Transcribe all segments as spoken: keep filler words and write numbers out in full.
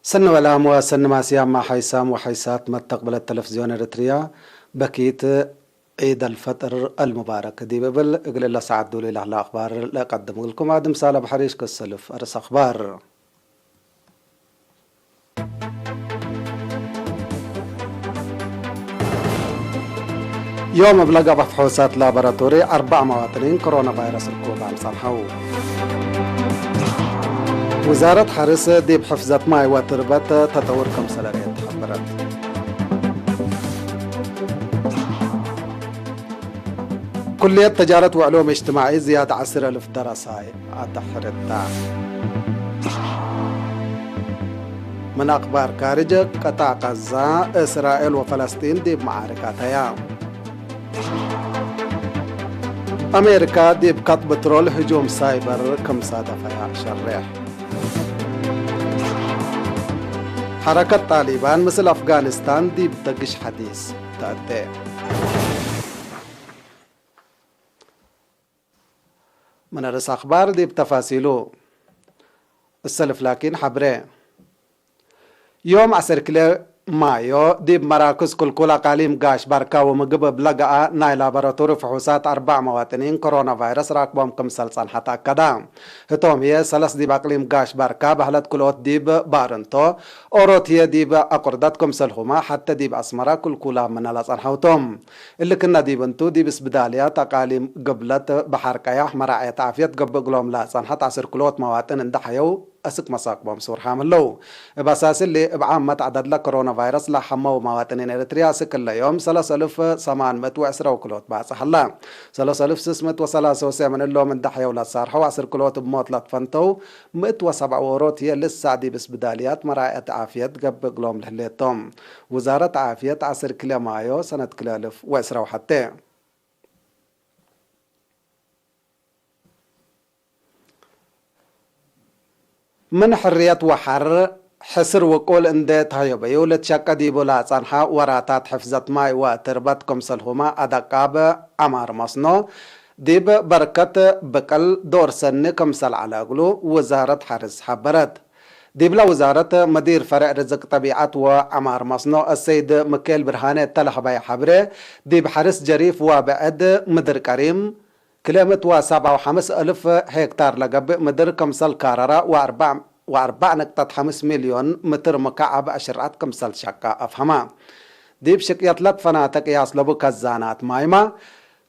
ሰኒ ወላም ወሰኒ ማስያም ማሐይሳም ወሐይሳት መተቅብለት ተለፍዝዮን ኤረትርያ፣ በኪት ዒድ አልፈጥር አልሙባረክ ዲብ እብል፣ እግል እለ ሰዓት ዱሉይ ለህለ አክባር ለአቀድም እግልኩም። አድም ሳለ አብሐሪሽ ከሰልፍ አርስ አክባር። ዮም እብ ለገብአ ፍሑሳት ላቦራቶሪ አርበዕ መዋጥኒን ኮሮና ቫይረስ ርኩባም ጸንሐው። ውዛረት ሐርስ ዲብ ሕፍዘት ማይ ወትርበት ተጠውር ክምሰል ርኤት ሐበረት። ኩልየት ተጃረት ወዕሉም እጅትማዒ ዝያድ ዐስር አልፍ ደረሳይ አድሐረታ። ምን አክባር ካርጅ፣ ቅጣዕ ቀዛ፣ እስራኤል ወፈለስጢን ዲብ መዓርክ አተያ። አሜሪካ ዲብ ከጥ ብትሮል ህጁም ሳይበር ክም ሳደፈያ ሸሬሕ። ሐረከት ጣሊባን ምስል አፍጋኒስታን ዲብ ደግሽ ሐዲስ ተአቴ። ምን አርስ አክባር ዲብ ተፋሲሉ። እሰልፍ ላኪን ሐብሬ። ዮም ዐሰርክለ ማዮ ዲብ መራክዝ ክልኩል አቃሊም ጋሽ ባርካ ወምግብ እብ ለገአ ናይ ላቦራቶሪ ፍሑሳት አርበዕ መዋጥኒን ኮሮና ቫይረስ ራክቦም ክምሰል ጸንሐ ተአከደ። ህቶም ህዬ ሰለስ ዲብ አቅሊም ጋሽ ባርካ በህለት ክልኦት ዲብ ባርንቶ፣ ኦሮት ህዬ ዲብ አቁርደት ክምሰልሁመ ሐቴ ዲብ አስመረ ክልኩላ ምነ ለጸንሐው ቶም። እሊ ክነ ዲብ እንቱ፣ ዲብ እስብዳልያት አቃሊም ግብለት በሐር ቀያሕ መራዕየት ዓፍየት ገብእ እግሎም ለጸንሐት ዐስር ክልኦት መዋጥን እንዴ ሐየው፣ አስክ መሳክቦም ሱር ሐም ህለው። እብ አሳስ እሊ፣ እብ ዓመት ዐደድ ለኮሮና ቫይረስ ለሐመው መዋጥኒን ኤረትርያ አስክ እለ ዮም ሰለስ አልፍ ሰማን ምእት ወዕስራ ወክልኦት ባጽሕ ህለ። ሰለስ አልፍ ስስ ምእት ወሰላሰ ወሰዕ ምን እሎም እንዴ ሐየው ለሳርሐው፣ ዐስር ክልኦት እብ ሞት ለትፈንተው፣ ምእት ወሰብዓ ዎሮት ህዬ ልሳዕ ዲብ እስብዳልያት መራዕየት ዓፍየት ገብእ እግሎም ለህሌት ቶም። ውዛረት ዓፍየት ዐስር ክለ ማዮ ሰነት ክለ አልፍ ወዕስራ ወሐቴ። ምን ሕርየት ወሐር ሕስር ውቁል እንዴ ተሀዮበዩ ልትሸቀ ዲቡ ለጸንሐ ወራታት ሕፍዘት ማይ ወትርበት ክምሰልሁመ አደቃብ ዐማር መስኖ ዲብ በርከት ብቅል ዶር ሰኒ ክምሰል ዐለ እግሉ ውዛረት ሐርስ ሐበረት። ዲብለ ውዛረት መዲር ፈሬዕ ርዝቅ ጠቢዐት ወዐማር መስኖ አሰይድ ምክኤል ብርሃኔ እተ ለሀበየ ሐብሬ፣ ዲብ ሐርስ ጀሪፍ ወብዕድ ምድር ቀሪም፣ ክልኤ ምእት ወሰብዓ ወሐምስ እልፍ ሄክታር ለገብእ ምድር ክምሰል ካረረ ወአርበዕ፣ ወአርበዕ ንቅጠት ሐምስ ሚልዮን ምትር ምካዕብ አሽርዐት ክምሰል ሸቀ አፍሀመ። ዲብ ሽቅየት ለትፈናተ ቅያስ ለቡ ከዛናት ማይመ፣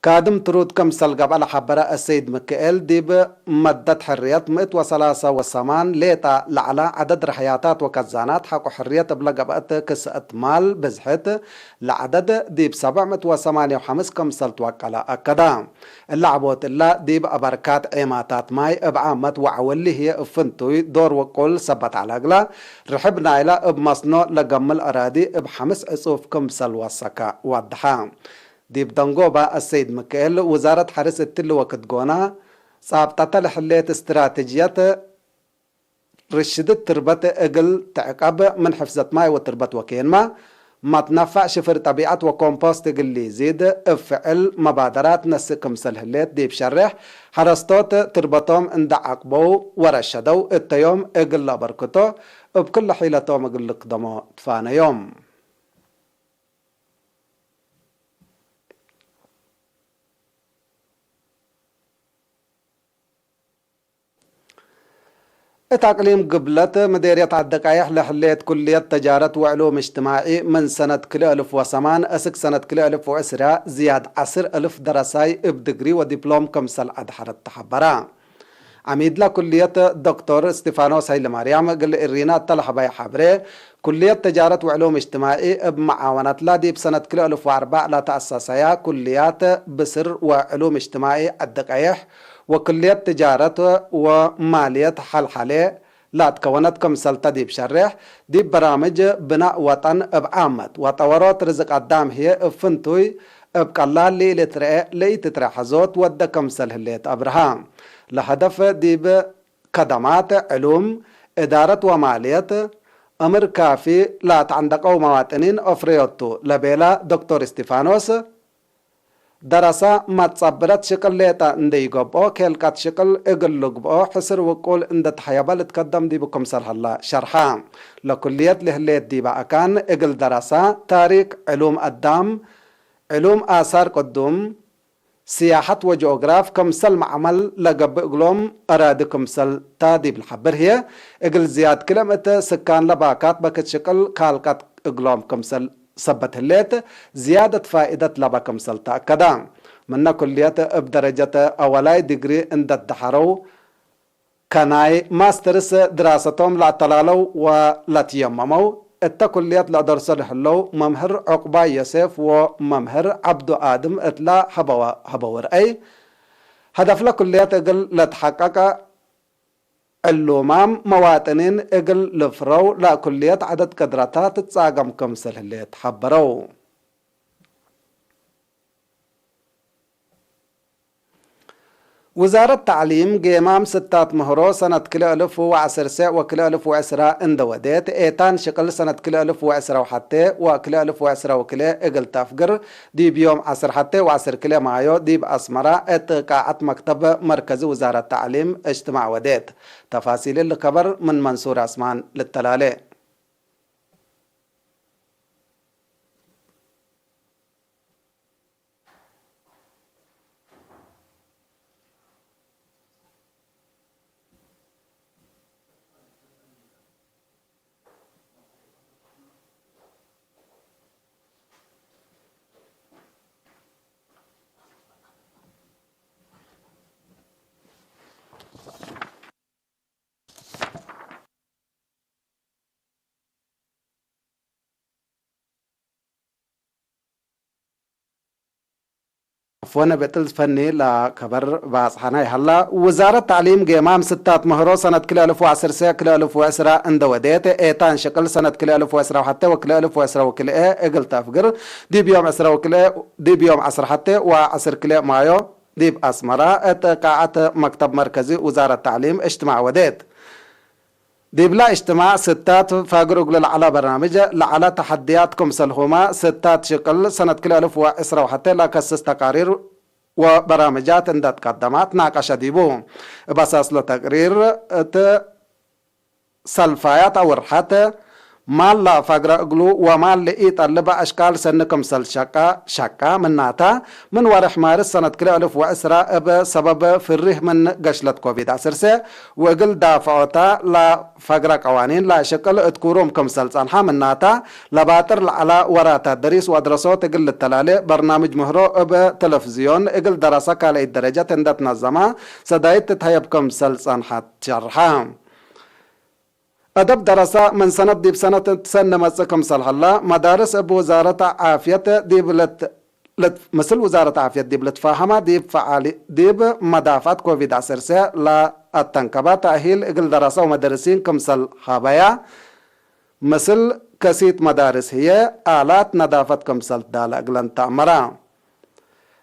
ካድም ትሩድ ክምሰል ገብአ ለሐበረ አሰይድ ምክኤል፣ ዲብ መደት ሕርየት ምእት ወሰላሰ ወሰማን ሌጠ ለዐለ ዐደድ ረሕያታት ወከዛናት ሐቆ ሕርየት እብለ ገብአት ክስአት ማል ብዝሕት ለዐደድ ዲብ ሰብዕ ምእት ወሰማንየ ወሐምስ ክምሰል ትወቀለ አከደ። እለ ዐቦት እለ፣ ዲብ አበርካት ዔማታት ማይ እብ ዓመት ወዐወሊ ህዬ እብ ፍንቱይ ዶር ውቁል ሰበት ዐለ እግለ፣ ርሕብ ናይለ እብ መስኖ ለገምል አራዲ እብ ሐምስ ዕጹፍ ክምሰል ወሰከ ወደሐ። ዲብ ደንጎበ አሰይድ ምክኤል፣ ውዛረት ሐርስ እትሊ ወክድ ጎነ፣ ጻብጠተ ለህሌት እስትራተጅየት ርሽድት ትርበት እግል ትዕቀብ፣ ምን ሕፍዘት ማይ ወትርበት ወኬንመ መትነፈዕ ሽፍር ጠቢዐት ወኮምፖስት እግል ሊዚድ እብ ፍዕል መባደራት ነስእ ክምሰል ህሌት ዲብ ሸሬሕ፣ ሐረስቶት ትርበቶም እንዴ ዐቅበው ወረሸደው እተ ዮም እግል ለአበርክቶ እብ ክለ ሒለቶም እግል ልክደሞ ትፋነዮም። እት አቅሊም ግብለት ምዴርየት ዐዲ ቀየሕ ለህሌት ኩልየት ተጃረት ወዕሉም እጅትማዒ ምን ሰነት ክልኤ እልፍ ወሰማን እስክ ሰነት ክልኤ እልፍ ወዕስራ ዝያድ ዐስር እልፍ ደረሳይ እብ ድግሪ ወዲፕሎም ክምሰል አድሐረት ተሐበረ። ዐሚድለ ኩልየት ዶክቶር እስቲፋኖስ ሀይለማርያም እግል እሪና እተ ለሀበየ ሐብሬ፣ ኩልየት ተጃረት ወዕሉም እጅትማዒ እብ መዓወነትላ ዲብ ሰነት ክልኤ እልፍ ወአርበዕ ለተአሰሰያ ኩልያት ብስር ወዕሉም እጅትማዒ ዐዲ ቀየሕ ወኩልየት ትጃረት ወማልየት ሐልሐሌ ላትከወነት ክምሰልተ ዲብ ሸሬሕ፣ ዲብ በራምጅ ብናእ ወጠን እብ ዓመት ወጠወሮት ርዝቅ አዳም ህዬ እብ ፍንቱይ እብ ቀላል ለኢልትረኤ ለኢትትረሐዞ ትወደ ክምሰል ህሌት አብርሃ። ለሀደፍ ዲብ ከደማት፣ ዕሉም፣ እዳረት ወማልየት፣ እምር ካፊ ላተዐንደቀው መዋጥኒን አፍረዮቱ ለቤለ ዶክቶር እስቲፋኖስ፣ ደረሰ መትጸብረት ሽቅል ሌጠ እንዴ ኢገብኦ፣ ኬልቀት ሽቅል እግል ልግብኦ ሕስር ውቁል እንዴ ተሐየበ ልትከደም ዲቡ ክምሰል ሀላ ሸርሐ። ለኩልየት ለህሌት ዲበ አካን እግል ደረሰ፣ ታሪክ፣ ዕሉም አዳም፣ ዕሉም አሳር ቅዱም፣ ስያሐት ወጂኦግራፍ ክምሰል መዕመል ለገብእ እግሎም አራዲ ክምሰል ተ ዲብ ለሐብር ህዬ፣ እግል ዝያድ ክልኤ ምእት ስካን ለባካት በክት ሽቅል ካልቀት እግሎም ክምሰል ሰበት ህሌት፣ ዝያደት ፋኢደት ለበ ክምሰል ተአከደ። ምነ ኩልየት እብ ደረጀት አወላይ ዲግሪ እንዴ ደሐረው፣ ከናይ ማስተርስ ድራሰቶም ለአተላለው ወለትየመመው፣ እተ ኩልየት ለአደርሶ ለህለው መምህር ዑቅባይ ዮሴፍ ወመምህር ዐብዱ አድም እትለ ሀበወ፣ ሀበው ርአይ፣ ሀደፍለ ኩልየት እግል ለትሐቀቀ፣ ዕሉማም መዋጥኒን እግል ልፍረው ለኩልየት ዐደድ ቅድረታ ትትጻገም ክምሰል ህሌት ሐበረው። ውዛረት ተዕሊም ጌማም ስታት ምህሮ ሰነት ክልኤ እልፍ ወዐስር ሴዕ ወክልኤ እልፍ ወዕስራ እንደ ወዴት፣ ኤታን ሽቅል ሰነት ክልኤ እልፍ ወዕስራ ወሐቴ ወክልኤ እልፍ ወዕስራ ወክልኤ እግል ተፍግር፣ ዲብ ዮም ዐስር ሐቴ ወዐስር ክልኤ ማዮ ዲብ አስመራ እት ቃዐት መክተብ መርከዚ ውዛረት ተዕሊም እጅትማዕ ወዴት። ተፋሲል እሊ ከበር ምን መንሱር አስማን ልተላሌ። አፍወነ ብጥል ፈኒ ለከበር ባጽሐና ይሀላ። ውዛረት ተዕሊም ጌማም ስታት ምህሮ ሰነት ክልኤ እልፍ ወዐስር ሴዕ ክልኤ እልፍ ወዕስራ እንደ ወዴት፣ ኤታን ሽቅል ሰነት ክልኤ እልፍ ወዕስራ ወሐቴ ወክልኤ እልፍ ወዕስራ ወክልኤ እግል ተፍግር፣ ዲብ ዮም ዕስራ ወክልኤ፣ ዲብ ዮም ዐስር ሐቴ ወዐስር ክልኤ ማዮ፣ ዲብ አስመራ እት ቃዐት መክተብ መርከዚ ውዛረት ተዕሊም እጅትማዕ ወዴት። ዲብለ እጅትማዕ ስታት ፋግር እግሉ ለዐለ በርናምጅ ለዐለ ተሐድያት ክምሰልሁመ፣ ስታት ሽቅል ሰነት ክልኤ እልፍ ወዕስራ ወሐቴ ለከስስ ተቃሪር ወበራምጃት እንዴ ትቀደመ ትናቀሸ ዲቡ። እብ አሳስ ለተቅሪር እት ሰልፋያት አውርሐት፣ ማል ለአፋግረ እግሉ ወማል ለኢጠልበ አሽቃል ሰኒ ክምሰል ሸቀ፣ ሸቀ። ምናተ፣ ምን ወርሕ ማርስ ሰነት ክልኤ እልፍ ወዕስራ እብ ሰበብ ፍሪህ ምን ገሽለት ኮቪድ ዐስር ሴዕ ወእግል ዳፍዖተ ለፈግረ ቀዋኒን ለሽቅል እት ኩሩም ክምሰል ጸንሐ። ምናተ፣ ለባጥር ለዐለ ወራታት ደሪስ ወአድረሶት እግል ልተላሌ በርናምጅ ምህሮ እብ ተለፍዝዮን እግል ደረሰ ካልአይት ደረጀት እንዴ ትነዘመ ሰዳይት ትትሀየብ ክምሰል ጸንሐት ሸርሐ። አደብ ደረሰ ምን ሰነት ዲብ ሰነት ትሰኒ መጽእ ክምሰል ሀላ፣ መዳርስ እብ ውዛረት ዓፍየት ዲብ ልት-፣ ልት-፣ ምስል ውዛረት ዓፍየት ዲብ ልትፋሀመ፣ ዲብ ፈዓሊ-፣ ዲብ መዳፍዐት ኮቪድ ዐስር ሴዕ ለአተንከበ ተእሂል እግል ደረሰ ወመደርሲን ክምሰል ሀበያ፣ ምስል ከሲት መዳርስ ህዬ አላት ነዳፈት ክምሰል ትዳለ እግለን ተአመረ።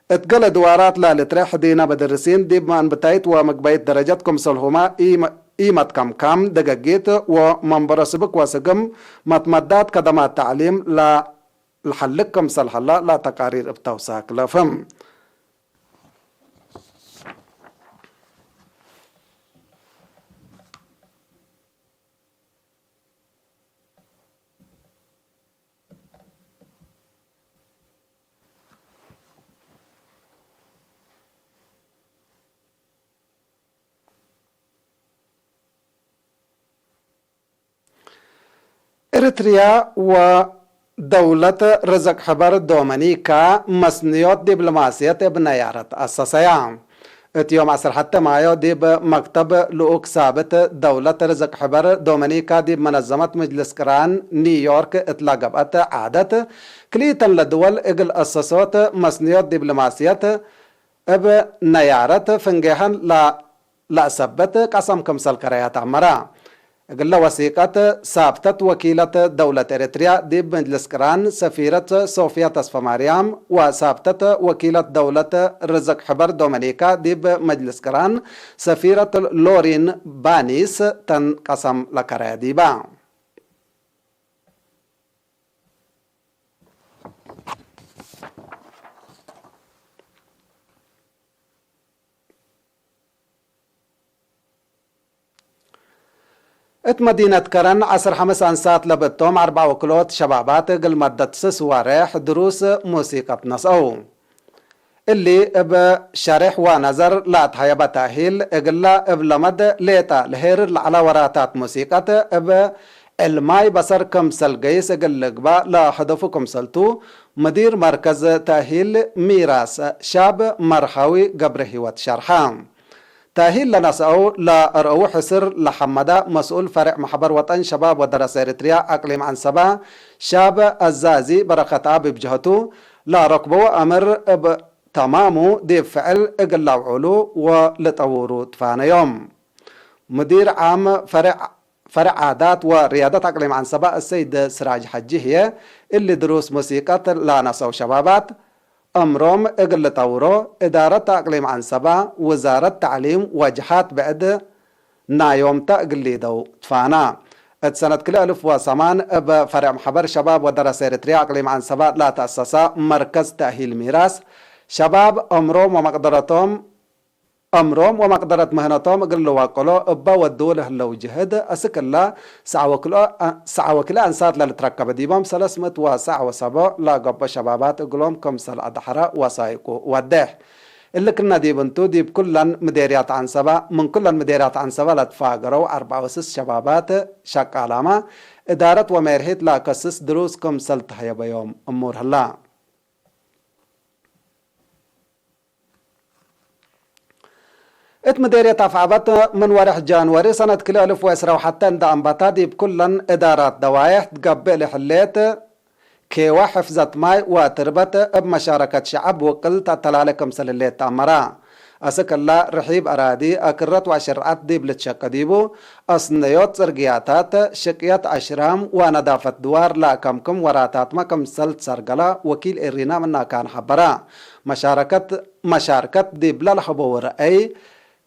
እት ገሌ ድዋራት ለልትረሕ ዲነ መደርሲን ዲብ መንብታይት ወምግበይት ደረጀት ክምሰልሁመ ኢመ-፣ ኢመትከምካም፣ ደገጊት ወመንበሮ ስብክ ወስግም መትመዳት ከደማት ተዕሊም ለ-፣ ለሐልክ ክምሰል ሀላ ለተቃሪር እብ ተውሳክ ለፍህም። ኤረትርያ ወደውለት ርዝቅ ሕበር ዶመኒካ መስንዮት ዲብሎማስየት እብ ነያረት አሰሰያ። እት ዮም ዐስር ሐቴ ማዮ ዲብ መክተብ ልኡክ ሳብት ደውለት ርዝቅ ሕበር ዶመኒካ ዲብ መነዘመት ምጅልስ ቅራን ኒውዮርክ እትለ ገብአት ዓደት፣ ክልኢተን ለድወል እግል አሰሶት መስንዮት ዲብሎማስየት እብ ነያረት ፍንጌሀን ለ-፣ ለአሰብት ቀሰም ክምሰል ከረያት አመረ። እግለ ወሲቀት ሳብተት ወኪለት ደውለት ኤረትርያ ዲብ መጅልስ ቅራን ሰፊረት ሶፍያ ተስፈማርያም ወሳብተት ወኪለት ደውለት ርዝቅ ሕበር ዶመኒካ ዲብ መጅልስ ቅራን ሰፊረት ሎሪን ባኒስ ተን ቀሰም ለከረየ ዲበ። እት መዲነት ከረን ዐስር ሐምስ አንሳት ለብእቶም አርበዕ ወክልኦት ሸባባት እግል መደት ስስ ወሬሕ ድሩስ ሙሲቀት ነስአው። እሊ እብ ሸሬሕ ወነዘር ለአትሀየበ ተእሂል፣ እግለ እብ ለመድ ሌጠ ለሄርር ለዐለ ወራታት ሙሲቀት እብ ዕልማይ በሰር ክምሰል ገይስ እግል ልግባእ ለሀደፉ ክምሰልቱ፣ ምዲር መርከዝ ተእሂል ሚራስ ሻብ መርሃዊ ገብረሂወት ሸርሐ። ተእሂል ለነስአው ለአርአዉ ሕስር ለሐመደ መስኡል ፈሬዕ መሕበር ወጠን ሸባብ ወደረሰ ኤሪትርያ አቅሊም ዐንሰበ ሻብ አዛዚ በረከትአብ እብ ጀህቱ፣ ለረክበዎ አምር እብ ተማሙ ዲብ ፍዕል እግል ለአውዕሉ ወልጠውሩ ትፋነዮም። ሙዲር ዓም ፈሬዕ ፈሬዕ ዓዳት ወርያደት አቅሊም ዐንሰበ አሰይድ ስራጅ ሐጂ ህዬ፣ እሊ ድሩስ ሙሲቀት ለነስአው ሸባባት፣ አምሮም እግል ልጠውሮ፣ እዳረት አቅሊም ዐንሰበ፣ ውዛረት ተዕሊም ወጀሃት ብዕድ ናዮም ተ እግል ሊደው ትፋና። እት ሰነት ክልኤ አልፍ ወሰማን እብ ፈሬዕ መሕበር ሸባብ ወደረሰ ኤሪትርያ አቅሊም ዐንሰበ ለተአሰሰ መርከዝ ተእሂል ሚራስ ሸባብ፣ አምሮም ወመቅደረቶም፣ አምሮም ወመቅደረት ምህነቶም እግል ልዋቅሎ እበ ወድዉ ለህለው ጅህድ፣ አስክ እለ ሰዕ ወክልኦ፣ ሰዕ ወክልኤ አንሳት ለልትረከበ ዲቦም ሰለስ ምእት ወሰዕ ወሰቦዕ ለገብኦ ሸባባት እግሎም ክምሰል አድሐረ ወሳይቁ ወዴሕ። እሊ ክነ ዲብ እንቱ፣ ዲብ ኩለን ምዴርያት ዐንሰበ፣ ምን ኩለን ምዴርያት ዐንሰበ ለትፋገረው አርበዕ ወስስ ሸባባት ሸቃላመ እዳረት ወሜርሒት ለአከስስ ድሩስ ክምሰል ተህየበዮም እሙር ህላ። እት ምዴርየት አፍዐበት፣ ምን ወሬሕ ጃንወሪ ሰነት ክልኤ አልፍ ወዕስራ ወሐተ እንደ አንበታ፣ ዲብ ኩለን እዳራት ደዋዬሕ ትገብእ ለህሌት ኬወ ሕፍዘት ማይ ወትርበት እብ መሻረከት ሸዐብ ውቅል ተአተላሌ ክምሰል ህሌት ተአመረ። አስክ እለ፣ ርሒብ አራዲ፣ አክረት ወአሸርዐት ዲብ ልትሸቀ ዲቡ፣ አስነዮት ጽርግያታት፣ ሽቅየት አሽራም ወነዳፈት ድዋር ለአከምክም ወራታትመ ክምሰል ትሰርገለ ወኪል ኤሪና ምን አካን ሐበረ። መሻረከት፣ መሻርከት ዲብለ ለሀበወ ረአይ፣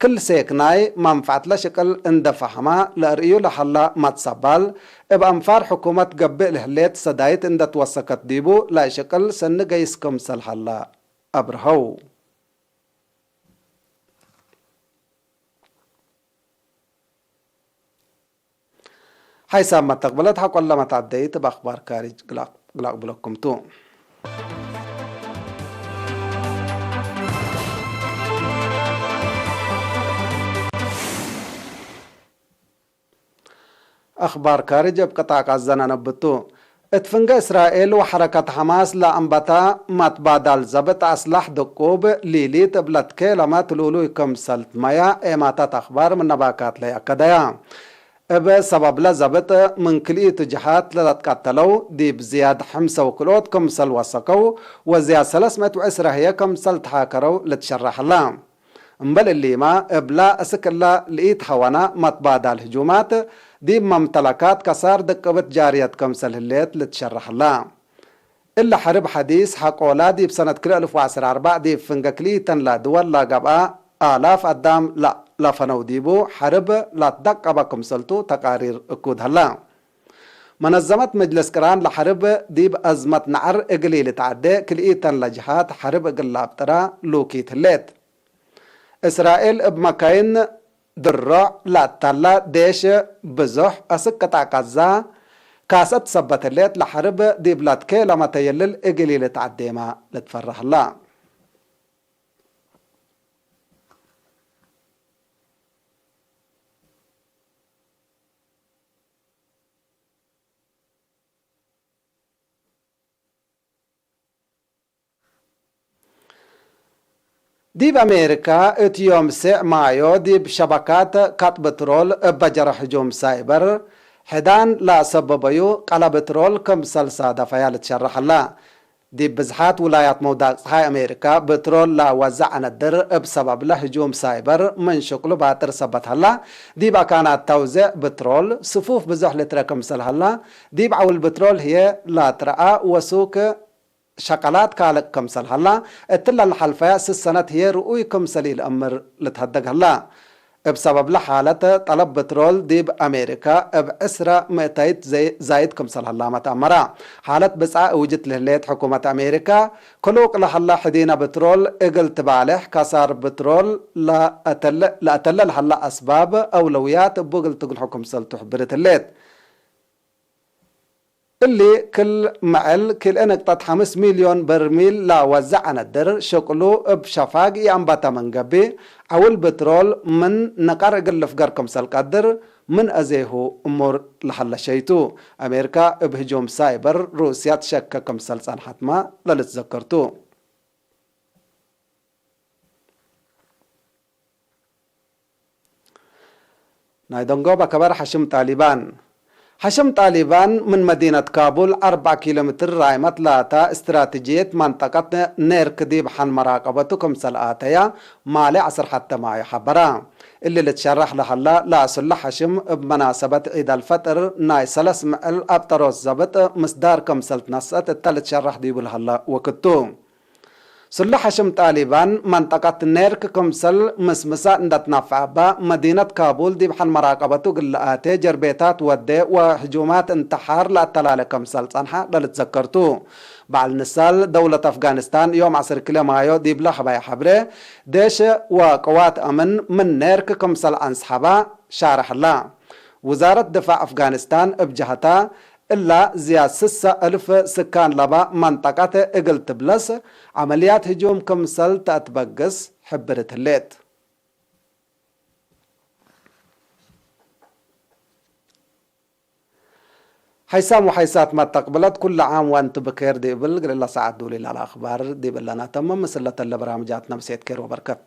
ክል ሴክናይ መንፈዐትለ ሽቅል እንደ ፈሀመ ለአርእዩ ለሀላ መትሰባል፣ እብ አንፋር ሕኩመት ገብእ ለህሌት ሰዳይት እንደ ትወሰከት ዲቡ ለሽቅል ሰኒ ገይስ ክምሰል ሀላ አብርሀው። ሐይሳብ መተቅብለት ሐቆለ መትዐደይት እብ አክባር ካርጅ ግላቅ፣ ግላቅ ብለኩም ቱ። አክባር ካርጅ እብ ቅጣዕ ቃዘ ነነብቱ። እት ፍንገ እስራኤል ወሐረከት ሐማስ ለአንበታ መትባዳል ዘብጥ አስላሕ ድቁብ ሊሊት እብ ለትኬለመ ትሉሉይ ክምሰል ትመያ ኤማታት አክባር ምነ ባካት ለይአከደያ። እብ ሰበብለ ዘብጥ ምን ክልኢቱ ጀሃት ለለትቀተለው ዲብ ዝያድ ሐምሰ ውክልኦት ክምሰል ወሰከው ወዝያድ ሰለስ ምእት ወዕስረ ህዬ ክምሰል ተሓከረው ልትሸረሕ ህላ። እምበል እሊመ፣ እብላ እስክ እለ ለኢትሀወነ መትባዳል ህጁማት፣ ዲብ መምተለካት ከሳር ድቅብት ጃርየት ክምሰል ህሌት ልትሸረሕ ህላ። እለ ሐርብ ሐዲስ ሐቆላ ዲብ ሰነት ክልኤ አልፍ ወዐስር አርበዕ ዲብ ፍንገ ክልኢተን ለድወል ለገብአ አላፍ አዳም ለአለፈነው ዲቡ ሐርብ ለትደቀበ ክምሰልቱ ተቃሪር እኩድ ሀላ። መነዘመት መጅለስ ቅራን ለሐርብ ዲብ አዝመት ነዐር እግል ኢልትዐዴ ክልኢተን ለጀሃት ሐርብ እግል ለአብጥራ ሉኪት ህሌት። እስራኤል እብ መካይን ድሮዕ ለአታላ ዴሽ ብዙሕ አስክ ቅጣዕ ቃዛ ካሰት ሰበት ህሌት ለሐርብ ዲብ ለትኬለመ ተየልል እግል ኢልትዐዴመ ልትፈረህ ህላ። ዲብ አሜሪካ፣ እት ዮም ሴዕ ማዮ፣ ዲብ ሸበካት ካጥ ብትሮል እበ ጀረ ህጁም ሳይበር ሕዳን ለአሰበበዩ ቀለ ብትሮል ክምሰል ሳደፈያ ልትሸረሕ ሀላ። ዲብ ብዝሓት ውላያት መውዳቅ ጸሓይ አሜሪካ፣ ብትሮል ለአወዘዐ ነድር እብ ሰበብለ ህጁም ሳይበር ምን ሽቅሉ ባጥር ሰበት ሀላ። ዲብ አካናት ተውዜዕ ብትሮል፣ ስፉፍ ብዞሕ ልትረ ክምሰል ሀላ። ዲብ ዐውል ብትሮል ህዬ ላትረአ ወሱክ ሸቀላት ካልቅ ክምሰል ሀላ፣ እትለ ለሐልፈያ ስስ ሰነት ህዬ ርኡይ ክምሰል ኢለአምር ልትሀደግ ሀላ። እብ ሰበብለ ሓለት ጠለብ ብትሮል ዲብ አሜሪካ እብ ዕስረ ምእታይት ዘይ-፣ ዛይድ ክምሰል ሀላመ ተአመረ። ሓለት ብጽዓ እውጅት ለህሌት ሕኩመት አሜሪካ፣ ክሉቅ ለሀላ ሕዲነ ብትሮል እግል ትባሌሕ፣ ከሳር ብትሮል ለአተለ-፣ ለአተለ ለሀላ አስባብ አውለውያት እቡ እግል ትግልሑ ክምሰልቱ ሕብርት ህሌት። እሊ ክል መዐል ክልኤ ነቅጠት ሐምስ ሚልዮን በርሚል ለወዘዐ ነድር፣ ሸቅሉ እብ ሸፋግ ይአንበተ ምን ገብእ፣ ዐውል ብትሮል ምን ንቀር እግል ልፍገር ክምሰል ቀድር፣ ምን አዜሁ እሙር ለሀለ ሸይቱ። አሜሪካ እብ ህጁም ሳይበር ሩስያ ትሸከ ክምሰል ጸንሐትመ ለልትዘከርቱ። ናይ ደንጎበ ከበር ሐሽም ጣሊባን። ሐሽም ጣሊባን ምን መዲነት ካቡል አርበዕ ኪሎ ሜትር ራይመት ላታ እስትራትጅየት መንጠቀት ኔርክ ዲብ ሐን መራቀበቱ ክምሰል አተያ ማሌ ዐስር ሐተ ማዩ ሐበረ። እሊ ልትሸረሕ ለሀላ ለአሱለ ሐሽም እብ መናሰበት ዒድ አልፈጥር ናይ ሰለስ ምዕል አብጠሮስ ዘብጥ ምስዳር ክምሰል ትነስአት እተ ልትሸረሕ ዲቡ ለሀለ ወክቱ። ስሉሕ ሐሽም ጣሊባን መንጠቀት ኔርክ ክምሰል ምስምሰ እንደ ትናፈዐበ፣ መዲነት ካቡል ዲብ ሐን መራቀበቱ እግል ለአቴ ጀርቤታት ወዴ ወህጁማት እንተሓር ለአተላሌ ክምሰል ጸንሐ ለልትዘከርቱ። በዐል ንሳል ደውለት አፍጋኒስታን ዮም ዐስር ክለ ማዮ ዲብለ ሀበየ ሐብሬ፣ ዴሽ ወቅዋት አምን ምን ኔርክ ክምሰል አንስሐባ ሻርሐላ። ውዛረት ድፋዕ አፍጋኒስታን እብ ጀሀታ፣ እላ ዝያድ ስሰ እልፍ ስካን ለባ መንጠቀት እግል ትብለስ ዐመልያት ህጁም ክምሰል ተአትበግስ ሕብርት ህሌት። ሐይሳም ወሐይሳት መተቅብለት፣ ኩሉ ዓም ወአንቱ ብኬር ዲብል እግል እለ ሰዓት ዱሊል አልአክባር ዲብ እለ ነተምም። ምስል ለተለ በራምጃት ነብሴት ኬር ወበርከት።